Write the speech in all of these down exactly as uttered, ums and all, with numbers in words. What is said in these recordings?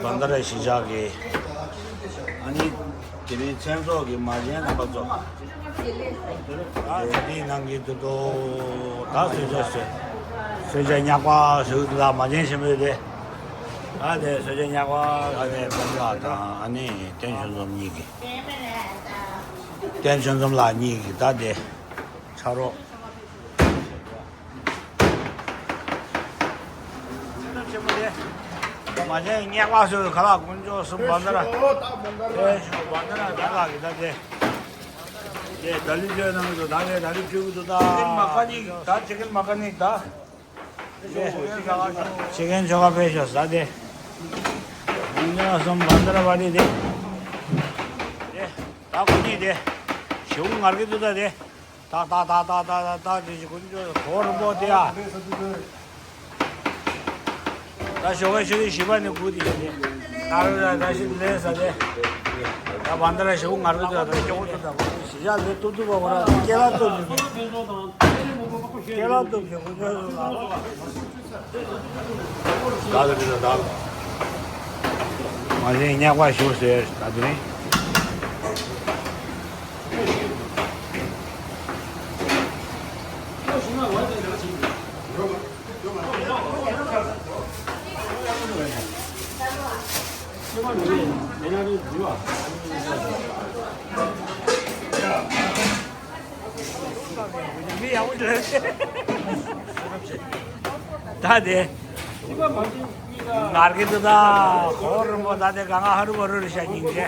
བན་ད་ར་གཞིས་ཆགས་ཀྱི་ཨ་ནི་དེ་རིང་མཚན་ཚོགས་ཀྱི་མ་བྱན་རྣམ་པ་ཚོ། ཨ་ནི་དེའི་ནང་གི་དུ་དོ་ད་གསོལ་ཇ་གསོལ། གསོལ་ཇ་ཉག་པ་ཟེར་གི་འདུག་ད་མ་བྱན་ཆེན་པོས་དེ། ད་དེ་གསོལ་ཇ་ཉག་པ་ད་དེ་བན་ད་ར་དང་ཨ་ནི་བསྟན་ཆོས་འཛོམས་གཉིས་ཀྱི། བསྟན་ཆོས་འཛོམས་ལགས་གཉིས་ཀྱི་ད་དེ་ཕྱག་རོགས། ཆེན་པོ་དེ། མ་བྱན་ཉག་པ་ཟེར་ཁ་ལག་དཀོན་མཆོག་གསུམ་བན་ད་ར། དེ་ཞུ་བན་ད་ར་ད་ལག་གི་ད་དེ། དེ་ད་ལི་ཅོ་ནང་དུ་ད་དེ་ད་ལི་ཅོ་གི་འདུག་ད། མ་ཀ་ནི་ད་ཅི་ཀན་མ་ཀ་ནི་ད། ཅི་ཀན་ཆོ་ག་ཕེ་ཤོ་ས་དེ། དཀོན་མཆོག་གསུམ་བན་ད་ར་བ་དེ་དེ། དེ་ད་ཁོ་ནི་དེ། ཞེའུ་ངར་གི་འདུག་ད་དེ། ཏག་ཏག་ཏག་ཏག་ཏག་ཏག་ཏག་དེ་ཞིག་ཀུན་སྤྱོད་གོ་རིན་པོ་དེ་ཡ། ད་ཞོགས་པའི་ཆུ་ཚོད་བཞི་པ་ནས་སྒུག་དེ་ཡ་དེ། ད་རུ་ད་ད་ཞིག་ལས་ས་དེ། ད་བན་ད་ར་ཞོགས་ངར་གི་འདུག་ད་ཞོགས་འདུག་ད་གཞིས་ཆགས་དེ་ཏུ་ཏུ་བ་གོ་ར་སྐེ་ལ་ཏུ་ཞིག་སྐེ་ལ་ཏུ་ཞིག་ཀུན་སྤྱོད་ལ། ད་ད་ད་ད། མ་ཟིན་ཉག་པ་ཞུ་ཟེར་ད་དེ་རིང་། ད་དེ། ངར་གི་འདུག་ད། གོ་རིན་པོ་ད་དེ་ག་ང་ཧ་རུ་བ་རུ་རི་ཤ་ཉིན་རེ།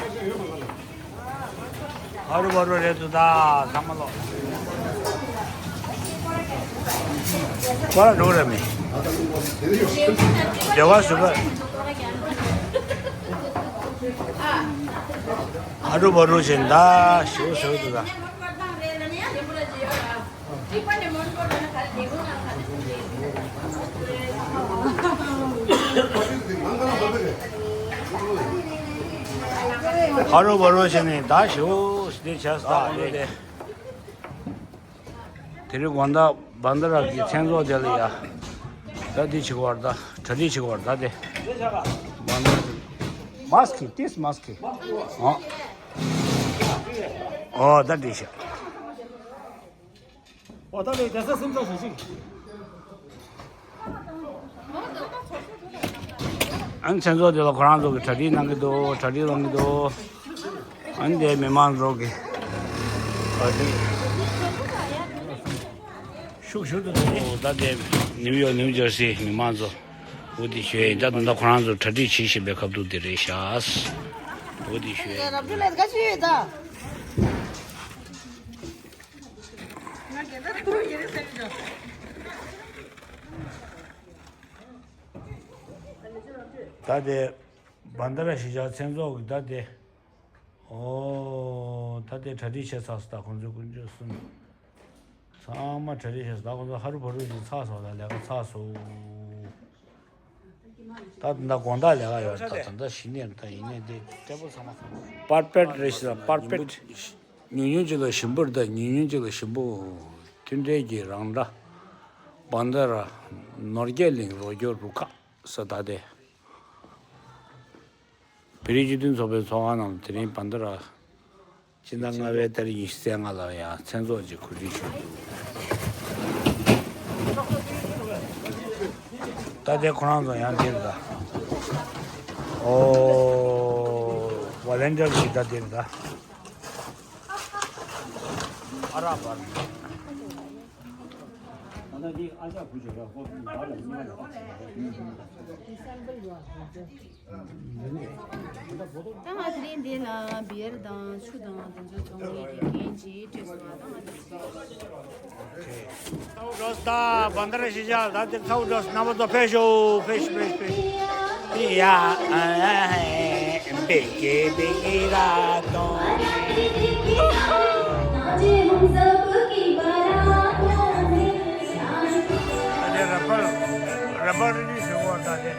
ཧ་རུ་བ་རུ་རེད་འདུག་ད་ཚང་མ་ལོ། ཁོ་ར་འགྲོ་ར་མི། དེ་བ་སུ་བ། ཧ་རུ་བ་རུ་བཞིན་ད་ཞུ་ཞུ་འདུག་ད། ཧ་རུ་བ་རུ་བྱས་ནས་ད་ཞེའུ་སྡེ་བྱས་ས་རེད་དེ། དེ་རིང་དགོང་དག་བན་ད་ར་གི་མཚན་ཚོགས་དེ་ལ་ཡ། ད་འདི་བྱེད་དགོས་པ་རེད་ད། གྲ་སྒྲིག་བྱེད་དགོས་པ་རེད་ད་དེ། བན་ད་ར། མཱ་སི་ཀི་ཏིས་མཱ་སི་ཀི། ཨོ། ཨོ་ད་འགྲིག་ཤག་ཨོ་ད་ལས་བསྡད་ས་སེམས་ཚོགས་བྱེད་ཅིག་ཨ་ནི་མཚན་ཚོགས་དེ་ལ་ཁོ་རང་ཚོ་གི་གྲ་སྒྲིག་གནང་གི་འདུག་གྲ་སྒྲིག་གནང་གི་འདུག་ཨ་ནི་དེ་མི་མང་ཚོ་གི་གྲ་སྒྲིག་ཤུགས་ཤུགས་ཏུ་འདུག་ད་དེ་ནིའུ་ཡོག་ནིའུ་ཇར་སི་མི་མང་ཚོ་འོ་དེ་ཞུ་ཡིན། ད་དུང་ད་ཁོ་རང་ཚོ་གྲ་སྒྲིག་བྱེད་བཞིན་པའི་སྐབས་དུ་དེ་རེད་ཤག་འོ་དེ་ཞུ་ཡིན། ད་དེ་བན་ད་ར་གཞིས་ཆགས་མཚན་ཚོགས་ཀྱི་ད་དེ། ཨོ། ད་དེ་གྲ་སྒྲིག་བྱས་ཚར་སོང་། ད་ཁོང་ཚོ་དཀོན་མཆོག་གསུམ་ཚང་མ་གྲ་སྒྲིག་བྱས་སོང་། ད་ཁོང་ཚོ་ཧ་རུ་བ་རུ་ཞིག་ཚར་སོང་། ད་ལས་ཀ་ཚར་སོང་། ད་ད་དགོང་དག་ལས་ཀ་ཡོད་རེད། ད་ད་ད་གཞི་ནས་རེད། ད་ཡིན་ནའི་དེ་ཀྲེ་པོ་ཚང་མ་ཚང་མ་པར་པེད་རེད་ཤག་པར་པེད། ཉུང་ཉུང་ཅིག་ལ་ཞིམ་པོ་རེད། ད་ཉུང་ཉུང་ཅིག་ལ་ཞིམ་པོ། མཐུན་འབྲེལ་གྱི་རང་སྒྲ། བན་ད་ར། ནོར་རྒྱས་གླིང་རོགས་སྐྱོར་རུ་ཁག་ས་ད་དེ། བོད་རིགས་སྤྱི་མཐུན་ཚོགས་པའི་ཚོགས་ཁང་ནང་དེ་རིང་བན་ད་ར། སྤྱི་ཟླ་ལྔ་པའི་ཏ་རིག་ཉི་ཤུ་རྩ་ལྔ་ལ་ཡང་མཚན་ཚོགས་ཀྱི་གོ་སྒྲིག་ཞུས་འདུག་ད་དེ་ཁོ་རང་ཚོ་ཡང་འདིར་ད། ཨོ། ཝོ་ལན་ཊིར་ཞིག་ད་འདིར་ད། ཨ་ར་བར། ད་ང་དེ་རིང་འདི་ལ་བི་ཡར་དང་ཆུ་དང་དེ་ཚོ་བཙོང་ཡས་ཀྱི་འགན་ཅིག་སྤྲད་སོང་། ད་ང་དེ་ཚོ། ཚ་བོ་འགྲོ་སོང་། ད་བན་ད་ར་གཞིས་ཆགས་ད་དེ་ཚ་བོ་འགྲོ་སོང་། རྣམ་པ་ཚོ་ཕེབས་ཤོག་ཕེབས་ཤོག་ཕེབས་ཤོག་ཕེབས་ཤོག་ཡ། བེ་ཀེ་བེ་ཀེ་ར་དོ། ད་དེ་ར་པར་ར་པར་རི་ལི་ཞུ་བ་ད་དེ།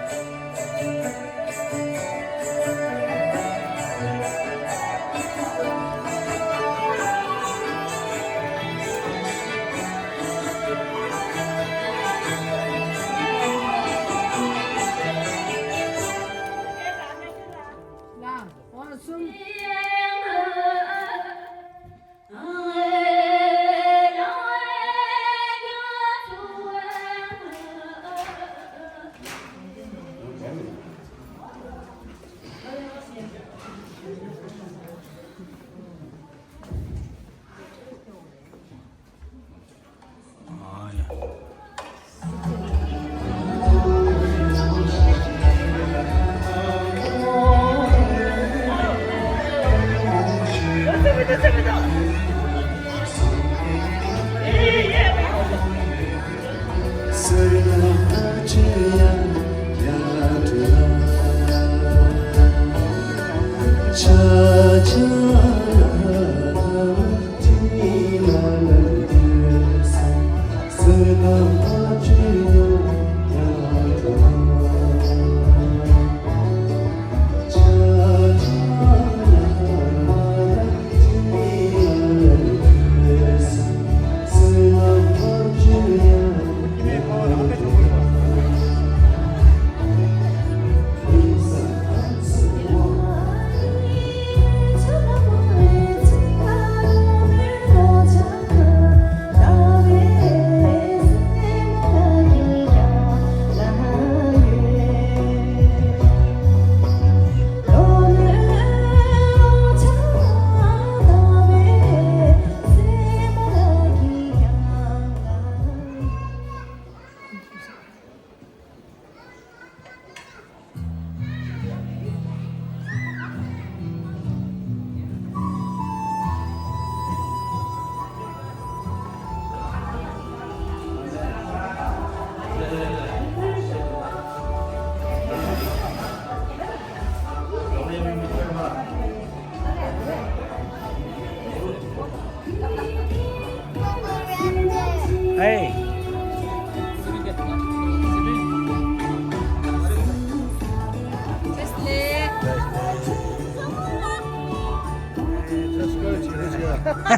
ད་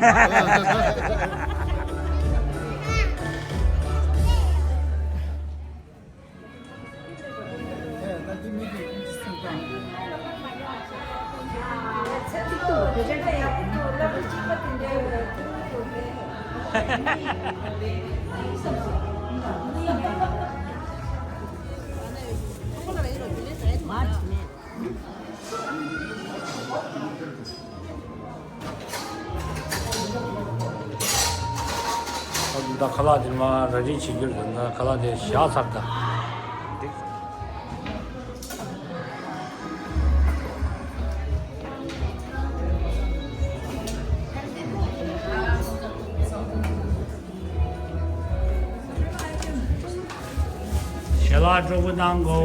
ཁ་ལག་དེ་མ་ར་རི་བྱེད་རྒྱུར་ད་ཁ་ལག་དེ་བཞག་ཚར་ད། ཞལ་ལག་སྤྲོ་པོ་གནང་གོ།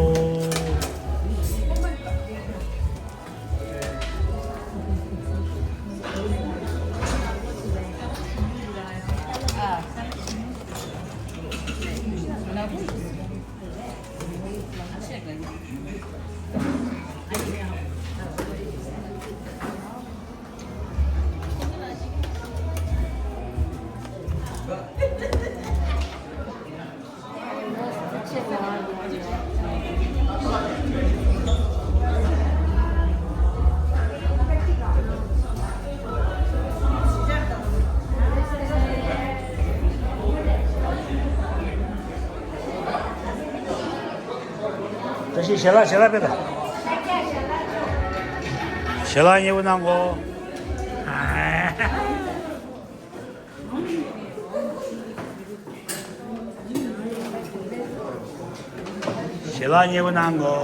བཀྲ་ཤིས་ཞལ་ལག་ཞལ་ལག་ཕེབས་དང་། ཞལ་ལག་མཉེས་པོ་གནང་གོ། ཞལ་ལག་མཉེས་པོ་གནང་གོ།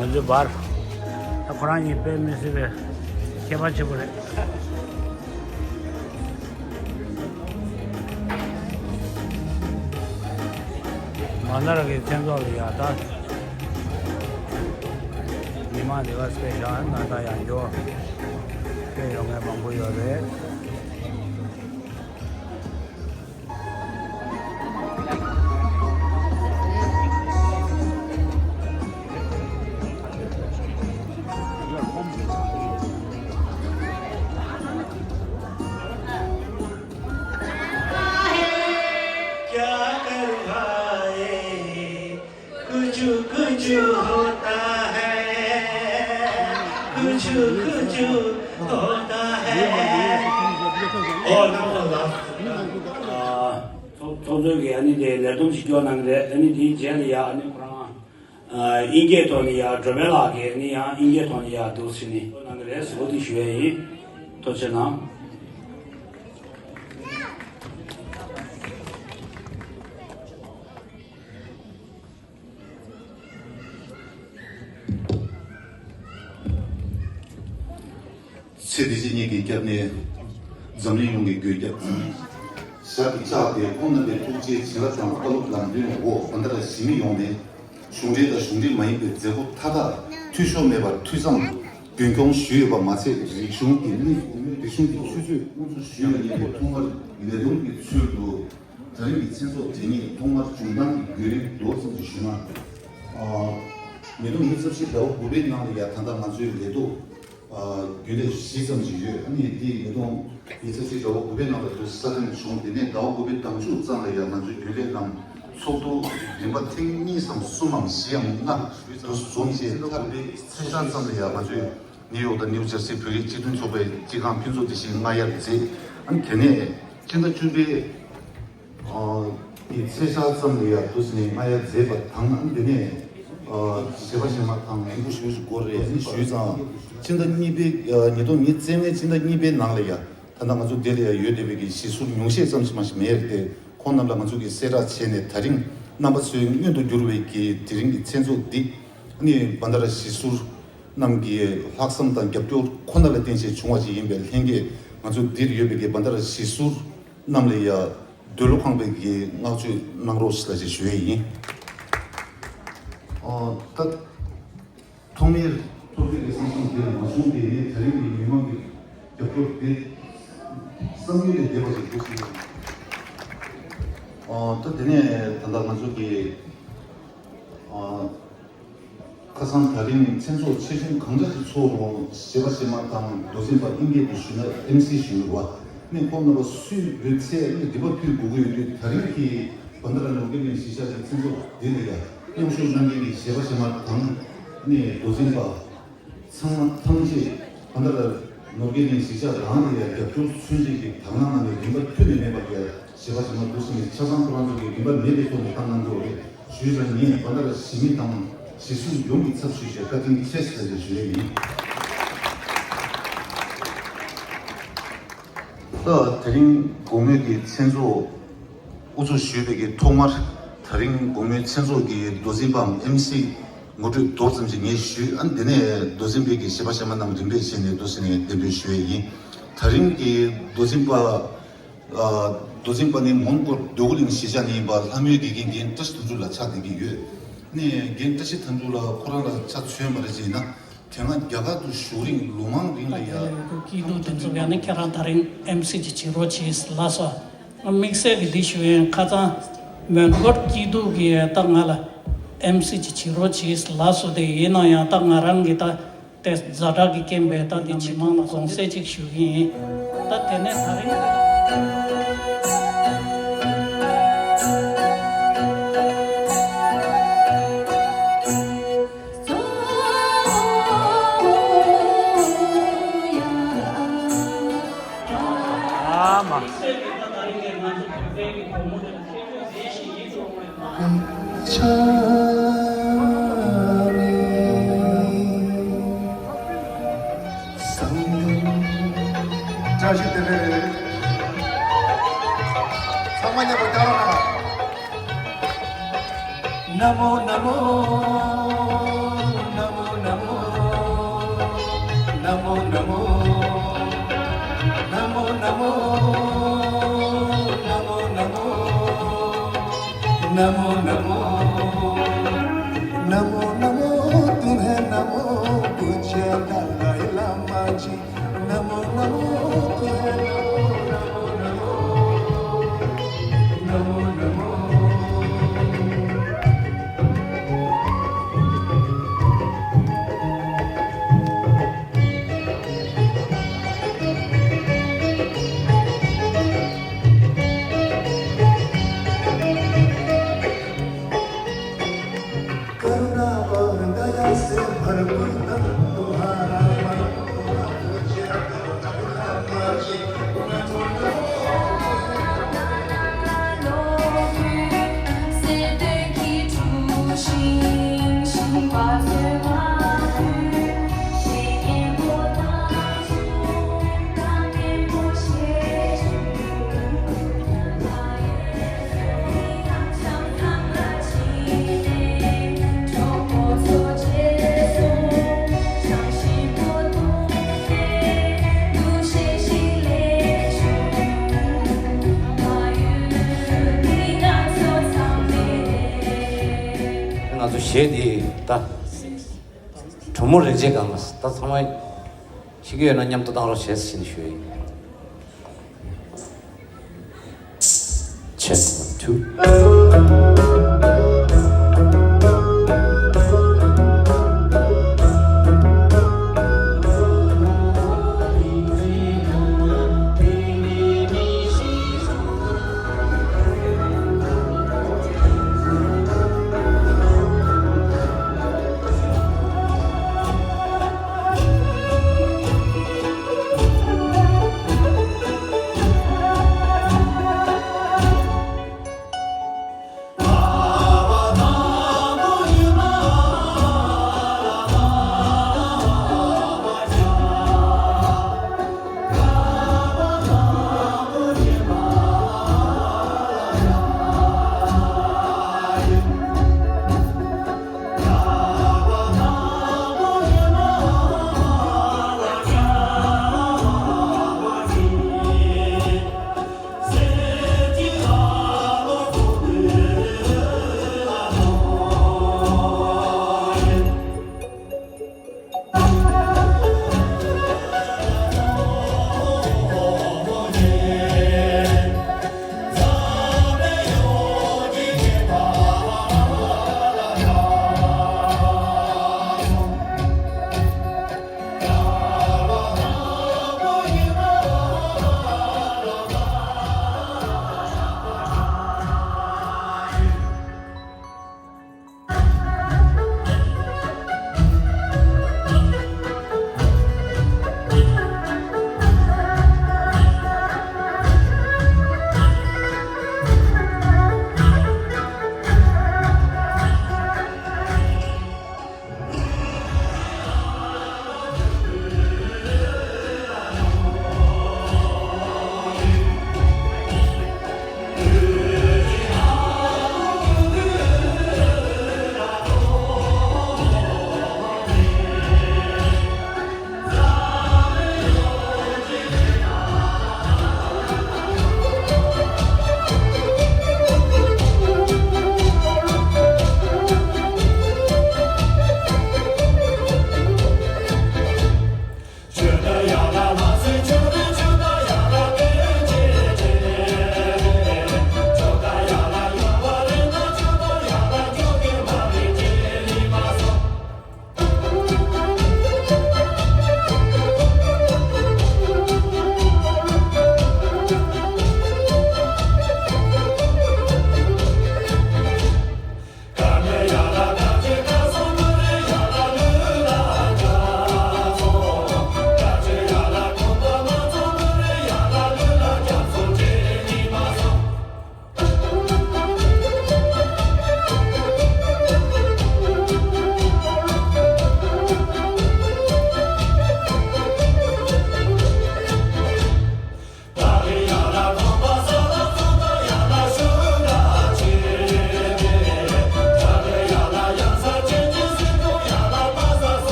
ང་ཚོའི་བར། ད་ཁོ་རང་གཉིས་དཔེ་མི་སྲིད་པའི་ཁྱད་པར་ཆེན་པོ་རེད། མ་ན་ར་གི་མཚན་ཚོགས་ལ་ཡ་ད། མི་མང་དེ་ག་སྤེ་ཤལ་ང་ད་ཡང་འགྱོ། དཔེ་ཡོང་མཁན་མང་པོ་ཡོད་རེད། क्या कर भाई, कुछ कुछ होता है, कुछ कुछ होता है। ཨོ་ལགས་སོ་ལགས་སོ། ཨ། ཚོགས་ཚོགས་གཙོ་གིས་ཨ་ནི་དེ་ལས་བསྡོམས་ཤིག་སྐྱོར་གནང་གི་རེད། ཨ་ནི་དེའི་རྗེས་ལ་ཡ་ཨ་ནི་ཁོ་རང་ཨ་དབྱིན་སྐད་ཐོག་ནས་ཡ་སྒྲོལ་མ་ལགས་ཀྱིས་ཨ་ནི་ཡང་དབྱིན་སྐད་ཐོག་ནས་ཡ་འདུག་ཟེར་ནས་སྐྱོར་གནང་གི་རེད་ཟེར་བ་དེ་ཞུ་ཡ་ཡིན། ཐུགས་རྗེ་གནང་། ཚེ་འདི་ཕྱི་གཉིས་ཀྱི་སྐྱབས་གནས། འཛམ་གླིང་ཡོངས་ཀྱི་མགོན་སྐྱབས། ཞབས་ཀྱིས་བཅགས་ཏེ་ཁོང་རྣམ་པའི་ཐུགས་རྗེའི་བྱིན་རླབས་དང་བཀའ་སློབ་ལམ་སྟོན་འོག་ད་ལྟ་གཞི་མི་ཡོངས་ནས་གཞུང་འབྲེལ་དང་གཞུང་འབྲེལ་མ་ཡིན་པའི་མཛད་སྒོ་མཐའ་དག་འཐུས་ཤོར་མེད་པར་འཐུས་ཚང་རྒྱུན་སྐྱོང་ཞུས་ཡོད་པ་མ་ཚད། རིག་གཞུང་གི་གནས་རིག་གཞུང་གི་ཆུ་ཚད་དབུ་འཛུགས་ཞུས་པ་ཡིན་པས། ཐོག་མར་ལས་བསྡོམས་ཀྱི་ཚུལ་དུ། ད་རིང་གི་མཚན་ཚོགས་དེ་ཉིད་ཐོག་མར་འབྱུང་སྟངས་ཀྱི་བརྒྱུད་རིམ་མདོ་ཙམ་ཞིག་ཞུས་ན། ཨ། ཉིས་སྟོང་ཉི་ཤུ་རྩ་བཞི་ཟླ་བ་དགུ་པའི་ནང་ལ་ཡ་ད་ལྟ་ང་ཚོའི་ལས་ཐོག་ཨ། རྒྱུན་ལས་བཞི་ཙམ་ཞིག་ཡོད། ཨ་ནི་དེ་ཉིས་སྟོང་ཉི་ཤུ་རྩ་བཞི་ཟླ་བ་དགུ་པའི་ནང་ལ་དུ་སྲ་བརྟན་བྱུང་། དེ་ནས་ཟླ་བ་དགུ་པའི་ཟླ་མཇུག་ཙམ་ལ་ཡ་ང་ཚོའི་རྒྱུན་ལས་རྣམས་ཚོགས་འདུ་རིམ་པ་ཐེངས་གཉིས་སམ་གསུམ་མམ་བཞི་ཡམ་ལྔ་དུ་འཛོམས་རྗེས། མཐར་པའི་ཚེས་ཤར་ཙམ་ལ་ཡ་ང་ཚོས་ནིའུ་ཡོག་དང་ནིའུ་ཇར་སི་བོད་རིགས་སྤྱི་མཐུན་ཚོགས་པའི་སྤྱི་ཁང་ཕུན་ཚོགས་བདེ་ཆེན་ལྔ་དབྱར་མཛད། ཨ་ནི་དེ་ནས་སྤྱི་ཟླ་བཅུ་པའི་ཨ་ནི་ཚེས་ཤར་ཙམ་ལ་ཡ་དུ་ནས་ལྔ་དབྱར་མཛད་པ་དང་། ཨ་ནི་དེ་ནས་ གཞས་པ་གཞས་མ་དང་ལས་འགུལ་ཞུ་ཞུ་དགོས་རེད་ཞུས་ཙང་། ཕྱི་ཟླ་གཉིས་པའི་ཉིས་སྟོང་ཉི་ཤུ་རྩ་ལྔའི་ཕྱི་ཟླ་གཉིས་པའི་ནང་ལ་ཡ། ད་ལྟ་ང་ཚོ་འདི་ལ་ཡ་ཡོད་བསྡད་པའི་གི་གཞིས་ཟུར་ཉུང་ཤས་ཙམ་ཞིག་མ་ཞིག་མེད་རེད་དེ། ཁོང་རྣམས་ལ་ང་ཚོ་གི་གསལ་བསྒྲགས་བྱས་ནས། ད་རིང་རྣམ་པ་ཚོའི་མངོན་དུ་གྱུར་བའི་གི་དེ་རིང་གི་མཚན་ཚོགས་འདི་ནི་བན་ད་ར་གཞིས་ཟུར་རྣམས་ཀྱི་ལྷག་བསམ་དང་རྒྱབ་སྐྱོར་ཁོ་ན་ལ་བརྟེན་བྱས་བྱུང་བ་ཞིག་ཡིན་པའི་ལྷན་སྐྱེས། ང་ཚོ་འདིར་ཡོད་པའི་གི་བན་ད་ར་གཞིས་ཟུར་རྣམས་ལ་ཡ་འདོད་བློ་ཁེངས་པའི་གི་བསྔགས་བརྗོད་གནང་རོགས་ཞེས་ཞུ་ཡས་ཡིན། ཨོ། ད་ཐོག་མའི་ཐོག་མའི་གི་བསམ་བསམ་དེ་མ་བྱུང་སྟེ། ངས་ད་རིང་གི་མི་མང་གི་རྒྱབ་སྐྱོར་དེ་བསམ་ཡུལ་ལས་འདས་པ་ཞིག་འདུག་ཟེར། ཨོ། ད་དེ་ནས་ད་ལྟ་ང་ཚོ་གི། ཨོ། ཁ་སང་ད་རིང་མཚན་ཚོགས་ཆེ་ཆུང་གང་འདྲ་ཞིག་ཚོགས་རུང་། གཞས་པ་གཞས་མ་དང་མདོ་འཛིན་པ། དབྱིན་སྐད་དུ་ཞུས་ན་ཨེམ་སི་ཞུ་བ་ནི། ཁོང་རྣམ་པ་སུས་འོས་འཚམ་ནི་རིམ་པ་མཐུད་དགོས་ཀྱི་ཡོད་དུས། ད་རིང་གི་བན་ད་ར་ནོར་རྒྱས་གླིང་གཞིས་ཆགས་ཀྱི་མཚན་ཚོགས་འདི་ལ་ཡ་མཉམ་ཞུགས་གནང་མཁན་གྱི་གཞས་པ་གཞས་མ་དང་ནི་མདོ་འཛིན་པ། ཚང་མ་ཐམས་ཅད་བན་ད་ར་ནོར་རྒྱས་གླིང་གཞིས་ཆགས་རང་ལ་ཡ་རྒྱབ་སྐྱོར་མཚོན་བྱེད་ཀྱི་དག་སྣང་གནང་ནས། རིམ་པ་མཐུད་ནས་མེད་པར་ཡ་གཞས་པ་གཞས་མ་འདུག་ཟེར་ནས། ཆ་ཚང་ཁོ་རང་ཚོ་གི་རིན་པ་མེད་པའི་ཐོག་ནས་བཏང་གནང་གི་ཡོད་རེད་ཞུས་ཙང་། ངས་བན་ད་ར་གཞིས་མི་དང་གཞིས་ཟུར་ཡོངས་ཀྱི་ཚབ་ཞུས་བྱས་བཀའ་དྲིན་ཆེ་ཟེར་ཞུ་ཡས་ཡིན། ད་དེ་རིང་དགོང་མོའི་གི་མཚན་ཚོགས་དབུ་འཛུགས་ཞུས་པའི་གི་ཐོག་མར། ད་རིང་དགོང་མོའི་མཚན་ཚོགས་ཀྱི་མདོ་འཛིན་པའམ་ཨེམ་སི་ངོ་སྤྲོད་མདོར་ཙམ་ཞིག་ངས་ཞུས། ཨ། དེ་ནས་མདོ་འཛིན་པའི་གི་གཞས་པ་གཞས་མ་རྣམས་རིམ་པས་བྱས་ནས་འདུག་ཟེར་ནས་གདན་འདྲེན་ཞུ་ཡས་ཡིན། ད་རིང་གི་མདོ་འཛིན་པ། ཨ། མདོ་འཛིན་པ་ནི་མོན་གྷོ་འདོད་རྒུ་གླིང་གཞིས་ཆགས་ནས་ཡིན་པ། ལྷ་མོའི་དགེ་རྒན་རྒན་བཀྲ་ཤིས་དོན་གྲུབ་ལགས་ཆགས་བསྡད་ཀྱི་ཡོད། ནས་རྒན་བཀྲ་ཤིས་དོན་གྲུབ་ལགས་ཁོ་རང་ལ་ཆ་མཚོན་པ་རེད་ཅེ་ན། དེ་སྔ་རྒྱ་གར་དུ་བཞུགས་རིང་ལོ་མང་རིང་ལ་ཡ། སྐྱིད་སྡུག་དེ་ཚོ་ཡང་ནི་ཁྱེད་རང་ད་རིང་ཨེམ་སི་ཅིག་བྱེད་རོགས་གྱིས་ལགས་སོ། དམིགས་བསལ་གྱི་འདི་ཞུ་ཡིན། ཁ་སང་མོན་གྷོ་སྐྱིད་སྡུག་གི་ད་ང་ལ་ཨེམ་སི་ཅིག་བྱེད་རོགས་གྱིས་ལགས་སོ། དེ་ཡིན་ན་ཡང་ད་ང་རང་གི་ད་དེ་ཛ་དྲག་གི་རྐྱེན་པས་ད་འདི་ཇེ་མང་ལ་དགོངས་སེལ་ཅིག་ཞུ་གི་ཡིན། ད་དེ་ནས་ད་རིང་ཨ་མ། བཀྲ་ཤིས་བདེ་ལེགས། ཚང་མ་མཉམ་པོ་རྒྱག་རོགས་གནང་། ང་ཚོ་གཞས་འདི་ད་གྲོ་མོ་རེག་བྱའི་སྒང་ལ་ད་ཚང་མ་ཤེས་ཀྱི་ཡོད་ན་མཉམ་དུ་བཏང་རོགས་བྱེད་ཟེར་ཞུ་ཡི་ཡིན། Check one, two.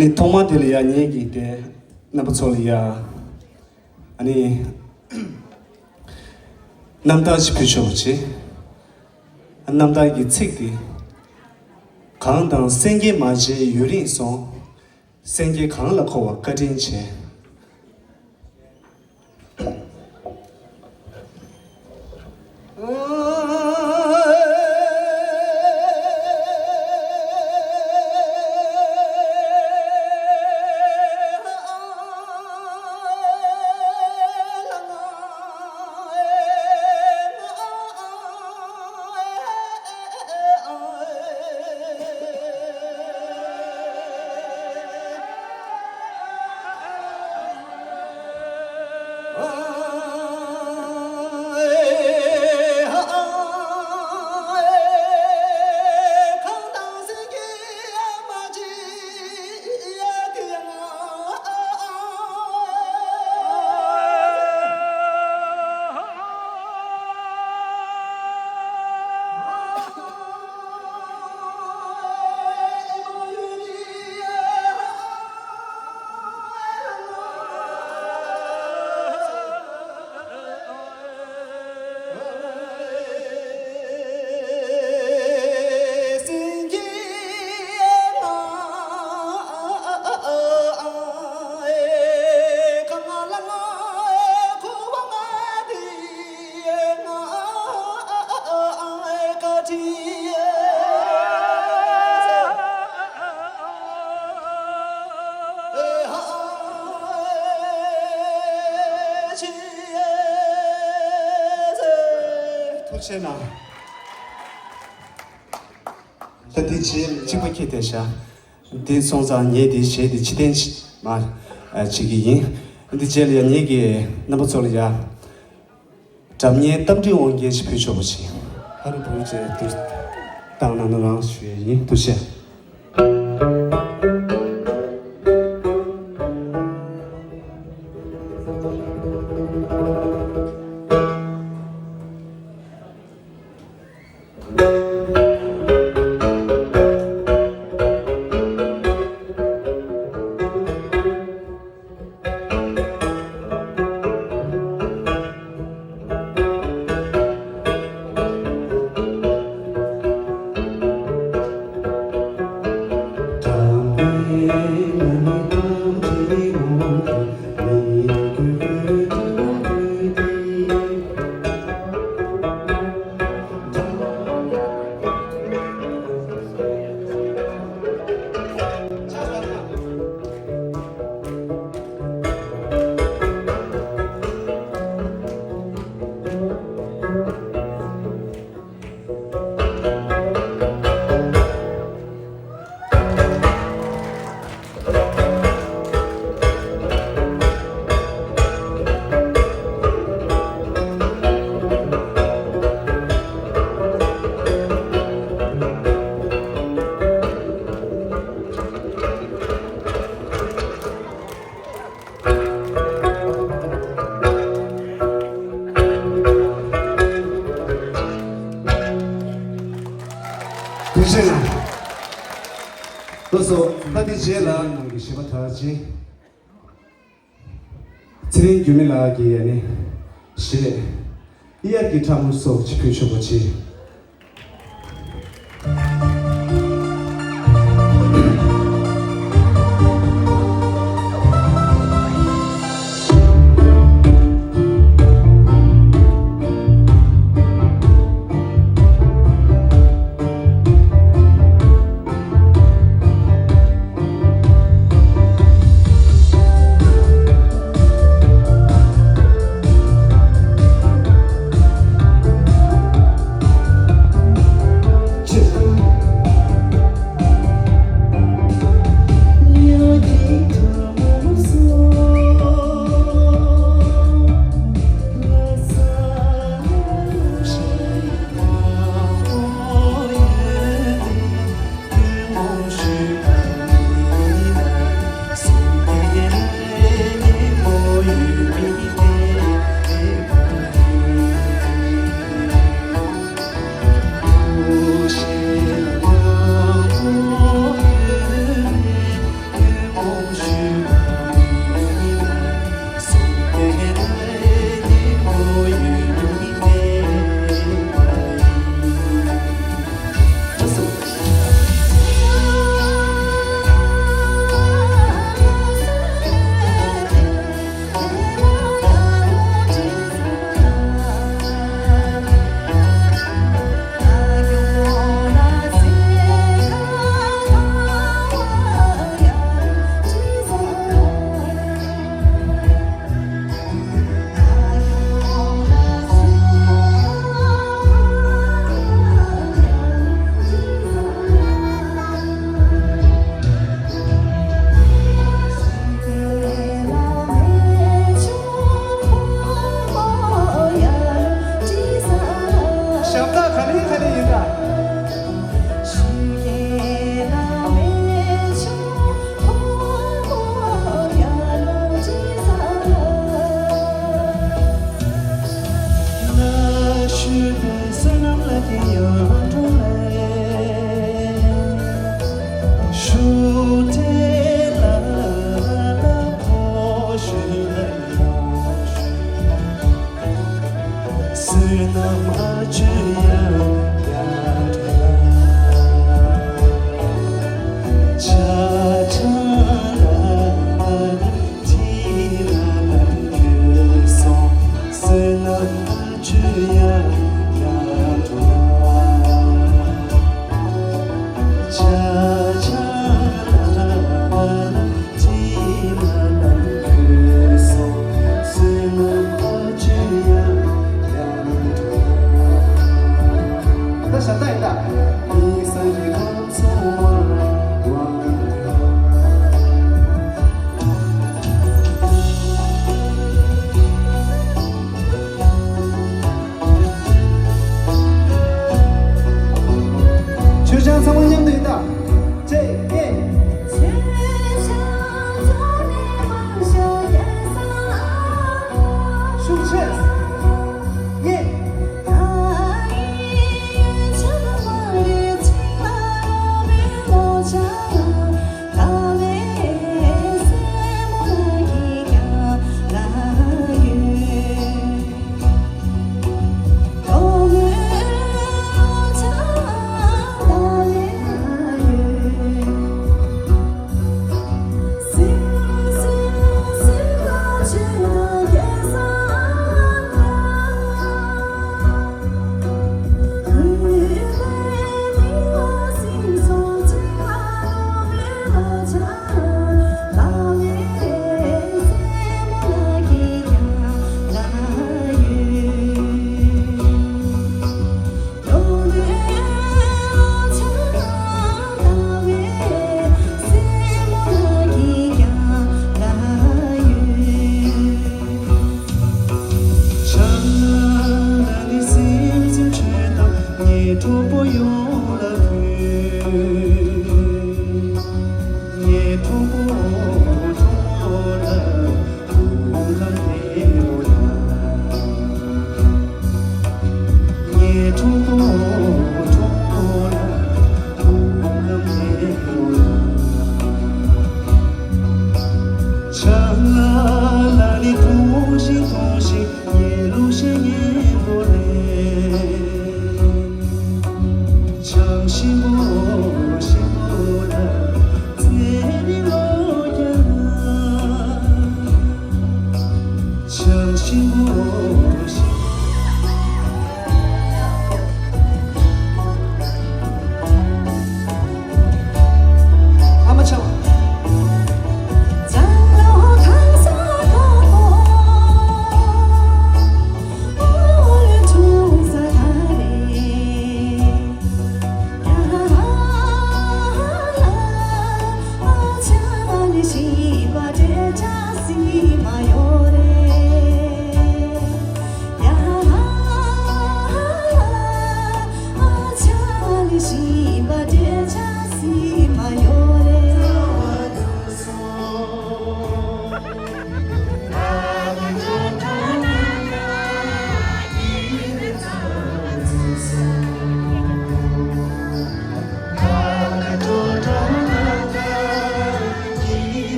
ནི་ཐོག་མ་དེ་ལ་ཡ་ངེད་ཀྱིས་དེ་རྣམ་པ་ཚོ་ལ་ཡ་ཨ་ནི་རྣམ་ཐར་ཞིག་ཕུལ་ཆོག་པ་བྱེད། རྣམ་ཐར་གྱི་ཚིག་དེ། གངས་དང་སེང་གེ་མ་མཇལ་ཡུན་རིང་སོང་། སེང་གེ་གངས་ལ་འཁོར་བར་བཀའ་དྲིན་ཆེ། ཐུགས་རྗེ་གནང་། ད་འདི་རྗེས་གཅིག་པ་ཁྱེད་དེ་ཤ། འདི་སོང་ཙང་ངས་འདི་གཞས་འདི་ཕྱིར་འཐེན་མ་བྱེད་ཀྱི་ཡིན། འདི་རྗེས་ལ་ཡ་ངེད་ཀྱི་རྣམ་པ་ཚོ་ལ་ཡ། སྒྲ་སྙན་རྟ་མགྲིན་དབང་རྒྱལ་ཞིག་ཕུལ་ཆོག་པ་བྱེད། ཧ་རུ་བུ་ཅེ་དུ་བཏང་གནང་ན་རང་ཞུ་ཡས་ཡིན། ཐུགས་རྗེ་ཆེ། ཐུགས་རྗེ་གནང་། ལགས་སོ། ད་འདི་རྗེས་ལ་ནང་གི་གཞས་པ་དར་ཅིག་ཚེ་རིང་འགྱུར་མེད་ལགས་ཀྱིས་ཨ་ནི་གཞས་གཡག་གི་ཁྲ་མོ་སོགས་ཅིག་ཕུལ་ཆོག་པ་བྱེད། མཆོད་ཆང་ཚང་མ་མཉམ་དུ་ཡིན་ད། ཅེ་ཡེ། ཤུགས་ཆེ། ཡེ།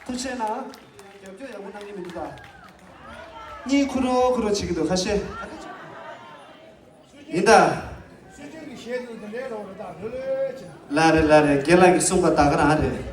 ཐུགས་རྗེ་གནང་། རྒྱབ་སྐྱོར་ཡག་པོ་གནང་གི་མི་འདུག་ད། གཉིད་ཁུག་རོ་ཁུག་རོ་བྱེད་ཀྱི་འདུག་ཁ་ཤས། ཡིན་ད། ལ་རེ་ལ་རེ། རྒན་ལགས་ཀྱིས་གསུངས་པ་ད་ག་རང་རེད།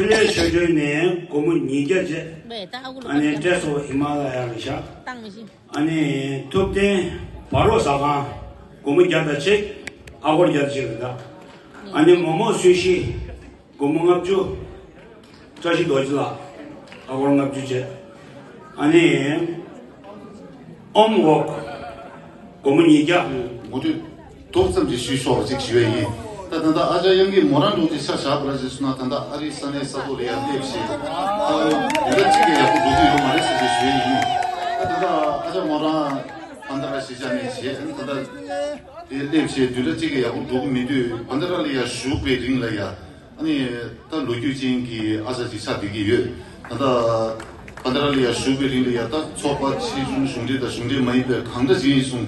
ལས་ཆོས་སྒྲོན་ནས་སྒོར་མོ་ཉིས་བརྒྱ་བཅས། ཨ་ནི་བཀྲས་མཐོང་ཧི་མ་ལ་ཡ་ལ་བཞག་ཨ་ནི་ཐུབ་བསྟན་བ་རོ་ཟ་ཁང་སྒོར་མོ་བརྒྱ་དང་གཅིག་ཨ་སྒོར་བརྒྱ་དང་གཅིག་རེད་ད། ཨ་ནི་མོ་མོ་སུ་ཤི་སྒོར་མོ་ལྔ་བཅུ། བཀྲ་ཤིས་རྡོ་རྗེ་ལགས་ཨ་སྒོར་ལྔ་བཅུ་བཅས། ཨ་ནི་ཨོམ་འོག་སྒོར་མོ་ཉིས་བརྒྱ། ངོ་སྤྲོད་ཏོག་ཙམ་ཞིག་ཞུས་ཆོག་ཅིག་ཞུ་ཡས་ཡིན། ད་ད་ལྟ་ཨ་ཅག་དབྱངས་སྐྱིད་མོ་རང་འགྲོ་ཅིག་ཆ་བཞག་པ་ར་ཅིག་སོང་ན། ད་ལྟ་ཨ་རིའི་ས་གནས་ས་ཐོག་ལ་ཡར་སླེབས་བྱས། ད་དུས་ཚོད་གཅིག་གི་ཡག་པོ་འགྲོ་གི་ཡོད་མ་རེད་ཟེར་ཅིག་ཞུ་ཡས་ཡིན། ད་ད་ལྟ་ཨ་ཅག་མོ་རང་བྷན་དྷ་ར་ཤི་ཅ་ནས་བྱས། ད་ལྟ་དེ་སླེབས་བྱས་དུས་ཚོད་གཅིག་གི་ཡག་པོ་འགྲོ་གི་མེད་དུས། བྷན་དྷ་ར་ལ་ཡར་བཞུགས་པའི་རིང་ལ་ཡ། ཨ་ནི་ད་ལོ་རྒྱུས་ཅན་གྱི་ཨ་ཅག་ཅིག་ཆགས་བསྡད་ཀྱི་ཡོད། ད་ལྟ་བྷན་དྷ་ར་ལ་ཡར་བཞུགས་པའི་རིང་ལ་ཡ། ད་ཚོགས་པ་ཆེ་ཆུང་གཞུང་འབྲེལ་དང་གཞུང་འབྲེལ་མ་ཡིན་པའི་གང་འདྲ་ཅིག་ཡིན་གསུང་།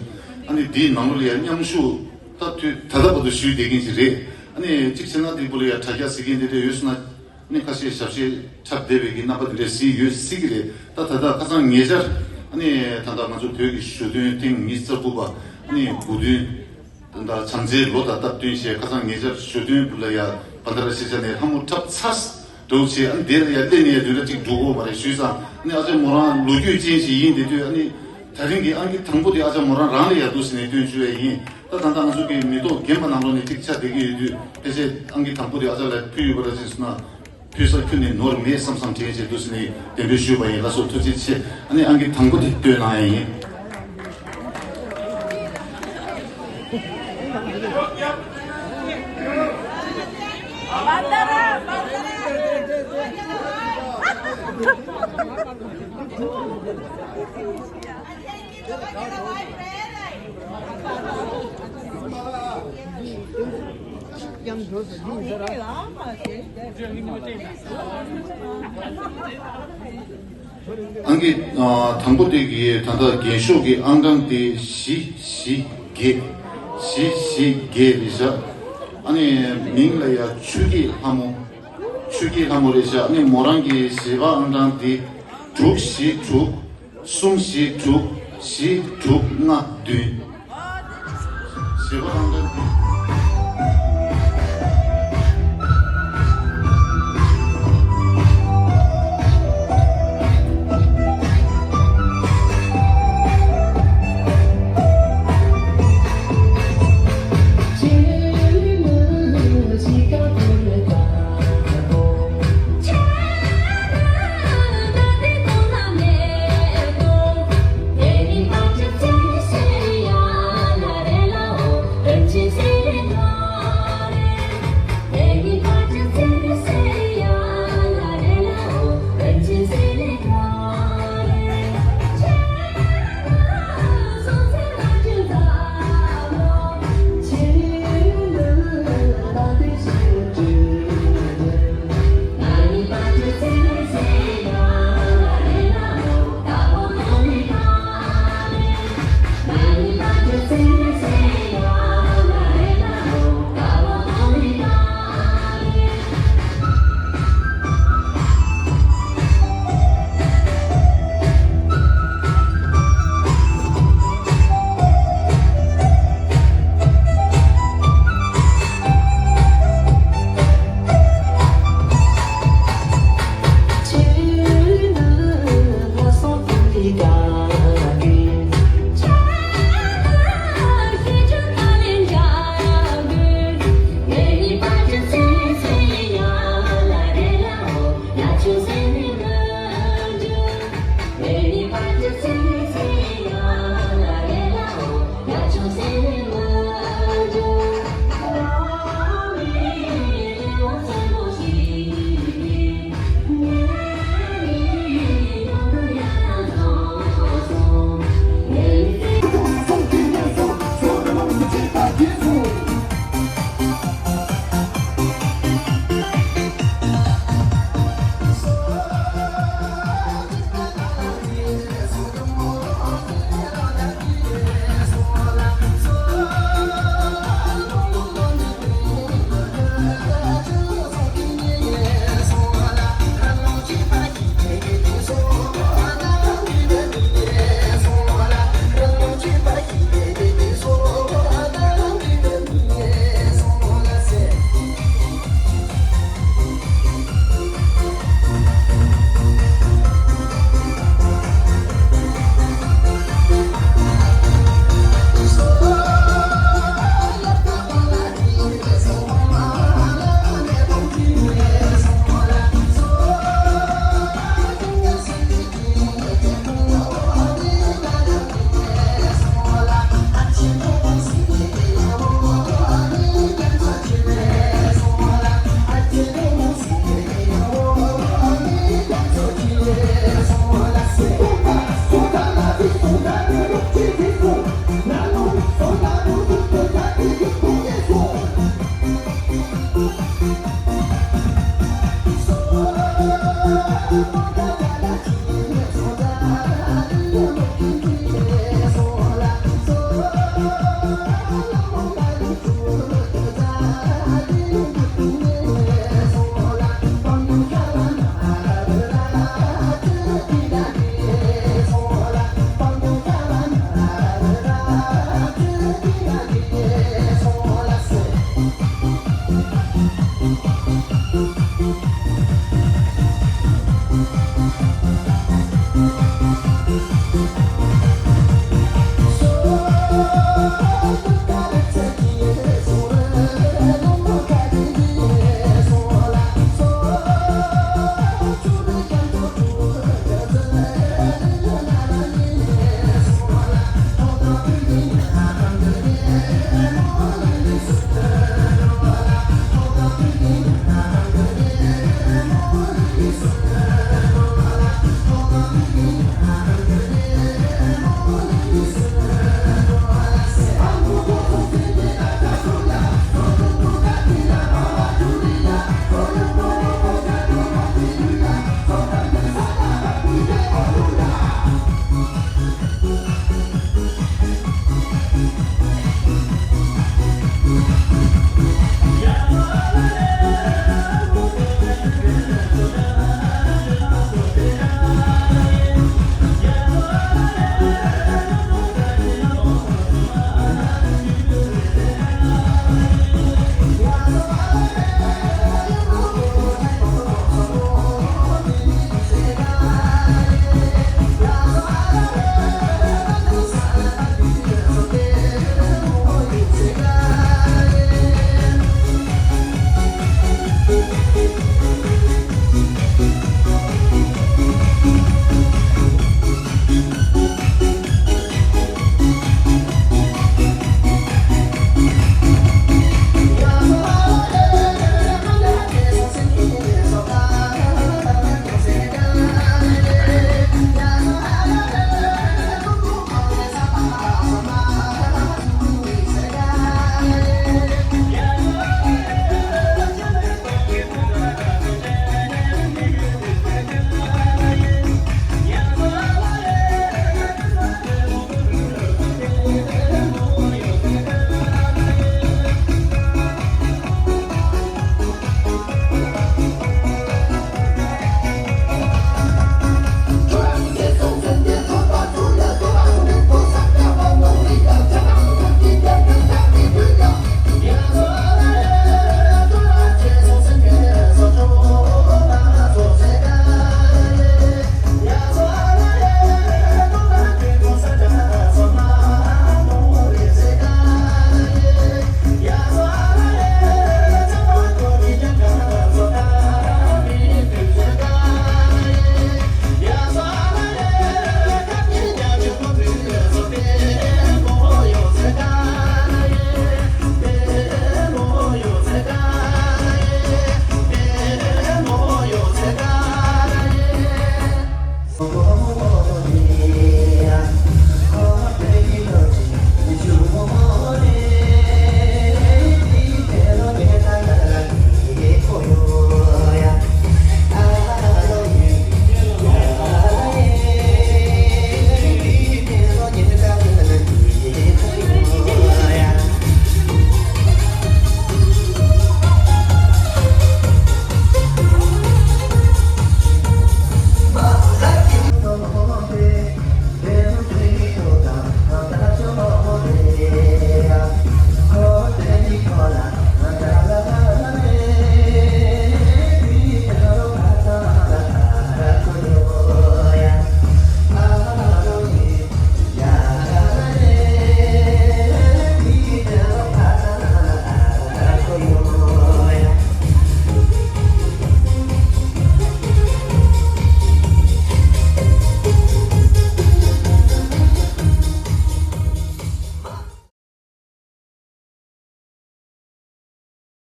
ཨ་ནི་འདིའི་ནང་ལོགས་ལ་ཡ་མཉམ་ཞུགས་ད་དུས་ད་ལྟ་བར་དུ་ཞུས་བསྡད་མཁན་ཅིག་རེད། ཨ་ནི་གཅིག་བྱས་ན་འདི་བུ་ལ་ཡ་དྲ་རྒྱ་ཟེར་མཁན་འདི་འདྲ་ཡོད་སོང་ན། ཨ་ནི་ཁ་ཤས་ཞབས་ཕྱི་འཁྲབ་བསྡད་པའི་གི་རྣམ་པ་འདི་འདྲ་གཟིགས་ཡོད་སྲིད་ཀྱི་རེད། ད་ད་ལྟ་ཁ་སང་ཉེ་ཆར་ཨ་ནི་ད་ལྟ་ང་ཚོ་བོད་ཀྱི་ཞོ་སྟོན་ཐེངས་ཉི་ཤུ་རྩ་དགུ་པ་ཨ་ནི་དགུ་སྟོན། ད་ལྟ་བྱམས་བརྩེའི་ལོ་དང་སྟབས་བསྟུན་བྱས། ཁ་སང་ཉེ་ཆར་ཞོ་སྟོན་བུ་ལ་ཡ་བྷན་དྷ་ར་ཤི་ཅ་ནས་ལྷ་མོ་འཁྲབ་ཚར་འགྲོ་བྱས། ཨ་ནི་དེ་ལ་ཡ་སླེབས་ནས་ཡ་དུས་ཚོད་གཅིག་འགྲོ་གི་ཡོད་མ་རེད་ཞུས་ཙང་། ཨ་ནི་ཨ་ཅག་མོ་རང་ལོ་རྒྱུས་ཅན་ཞིག་ཡིན་དེ་དུས། ཨ་ནི་དེ་རིང་གི་ཨང་ཀི་དང་པོ་དེ་ཨ་ཅག་མོ་རང་རང་ལ་ཡ་འདུག་ཟེར་ནས་སྟོན་བཅུག་ཡས་ཡིན། ད་ད་ལྟ་ང་ཚོ་གི་མེ་ཏོག་རྒན་པ་ནང་ལོགས་ནས་གཅིག་ཆགས་བསྡད་ཀྱི་ཡོད་དུས། ཕལ་ཆེར་ཨང་ཀི་དང་པོ་དེ་ཨ་ཅག་ལ་ཕུལ་ཡོད་པ་ར་ཅིག་སོང་ན། ཕུལ་ས་ཁྱོན་ནས་ནོར་མེད་བསམ་བསམ་དྲན་བྱས་འདུག་ཟེར་ནས་གདན་འདྲེན་ཞུས་པ་ཡིན། ལགས་སོ། ཐུགས་རྗེ་ཆེ། ཨ་ནི་ཨང་ཀི་དང་པོ་དེ་སྟོན་གནང་ཡ་ཡིན། ཨང་ཀི་ཨ་དང་པོ་དེ་གི་ད་ལྟ་རྒྱན་ཤོག་གི་ཨང་གྲངས་དེ་བཞི་བཞི་བརྒྱད། བཞི་བཞི་བརྒྱད་རེད་ཤག་ཨ་ནི་མིང་ལ་ཡ་ཆོས་སྐྱིད་ལྷ་མོ། ཆོས་སྐྱིད་ལྷ་མོ་རེད་ཤག་ཨ་ནི་མོ་རང་གི་བཞེས་པ་ཨང་གྲངས་དེ་དྲུག་བཞི་དྲུག་གསུམ་བཞི་དྲུག་བཞི་དྲུག་ལྔ་བདུན། བཞེས་པ་ཨང་གྲངས་དེ།